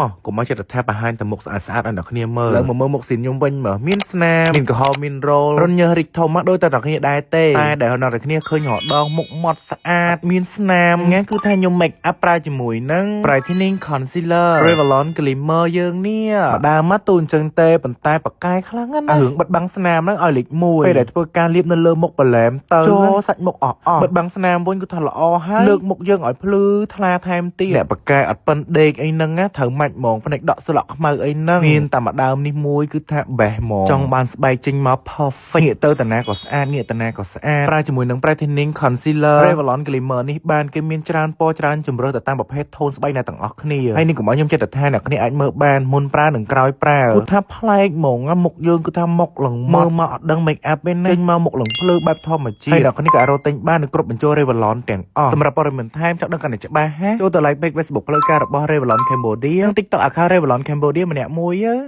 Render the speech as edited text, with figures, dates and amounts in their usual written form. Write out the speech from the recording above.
មកកុំមកចិត្តថាបង្ហាញតែមុខស្អាតស្អាតឲ្យអ្នកគ្នាមើលឡើងមកមើលមុខស៊ីនខ្ញុំវិញមើលមានស្នាមមានក្រហមមានរោលរញើសរីកធំមកដូចតែអ្នកគ្នាដែរទេតែដែលអ្នកគ្នាឃើញរដងមុខមាត់ស្អាតមានស្នាមងាគឺថាខ្ញុំ make up ប្រើជាមួយនឹង brightening concealer Revlon Glimmer យើងនេះម្ដងមកទូអញ្ចឹងទេប៉ុន្តែប៉កែខ្លាំងណាស់រឿងបិទបាំងស្នាមហ្នឹងឲ្យលេខ1ពេលដែលធ្វើការលាបនៅលើមុខបន្លែមទៅចូលសាច់មុខអស់អស់បិទបាំងស្នាមវិញគឺថាល្អហើយលើកមុខយើងឲ្យភ្លឺថ្លាថែមទៀតអ្នកប៉កែអត់ប៉ិនដេកអីហ្នឹងណាត្រូវម៉ាច់ហ្មងផ្នែកដកស្លក់ខ្មៅអីហ្នឹងមានតែម្ដើមនេះមួយគឺថាបេះហ្មងចង់បានស្បែកចេញមក perfect ងាកទៅតាណាក៏ស្អាតងាកតាណាក៏ស្អាតប្រើជាមួយនឹង brightening concealer Revlon Glimmer នេះបានគេមានច្រើនពណ៌ច្រើនជម្រើសទៅតាមប្រភេទ tone ស្បែកអ្នកទាំងអស់គ្នាហើយនេះកុំឲ្យខ្ញុំចិត្តថាអ្នកគ្នាអាចមើលបានមុនប្រើនិងក្រោយប្រើគឺថាប្លែកហ្មងណាមុខយើងគឺថាមុខឡើងមើលមកអត់ដឹង make up ទេណាចេញមកមុខឡើងភ្លឺបែបធម្មជាតិហើយអ្នកគ្នាក៏អាចរកទិញបាននៅគ្រប់បញ្ចូល Revlon ទាំងអស់សម្រាប់ព័ត៌មានថែមចង់ដឹងកាន់តែច្បាស់ហាចូលទៅ like page Facebook ផ្លូវការរបស់ Revlon Cambodia និង TikTok account Revlon Cambodia ម្នាក់មួយ។